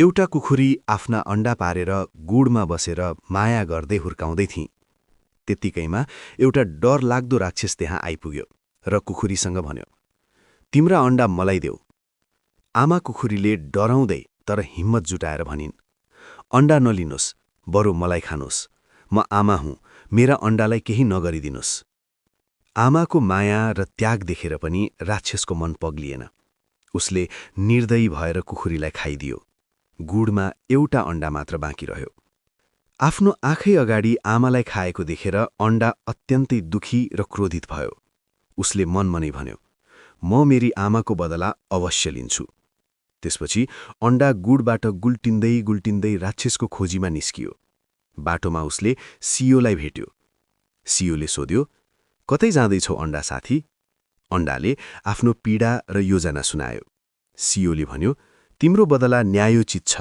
एउटा कुखुरी आफ्ना अण्डा पारेर गुडमा बसेर माया गर्दै हुर्काउँदै थिई। त्यत्तिकैमा एउटा डरलाग्दो राक्षस त्यहाँ आइपुग्यो र कुखुरीसँग भन्यो, "तिम्रा अण्डा मलाई देऊ।" आमा कुखुरीले डराउँदै तर हिम्मत जुटाएर भनिन्, "अण्डा नलिनुस्, बरु मलाई खानुस्। म आमा हुँ, मेरा अण्डालाई केही नगरिदिनुस्।" आमाको माया र त्याग देखेर पनि राक्षसको मन पग्लिएन। उसले निर्दयी भएर कुखुरीलाई खाइदियो। गुडमा एउटा अण्डा मात्र बाँकी रह्यो। आफ्नो आँखै अगाडि आमालाई खाएको देखेर अण्डा अत्यन्तै दुखी र क्रोधित भयो। उसले मनमनै भन्यो, "म मेरी आमाको बदला अवश्य लिन्छु।" त्यसपछि अण्डा गुडबाट गुल्टिँदै गुल्टिँदै राक्षसको खोजीमा निस्कियो। बाटोमा उसले सियोलाई भेट्यो। सियोले सोध्यो, "कतै जाँदैछौ अण्डा साथी?" अण्डाले आफ्नो पीडा र योजना सुनायो। सियोले भन्यो, "तिम्रो बदला न्यायोचित छ।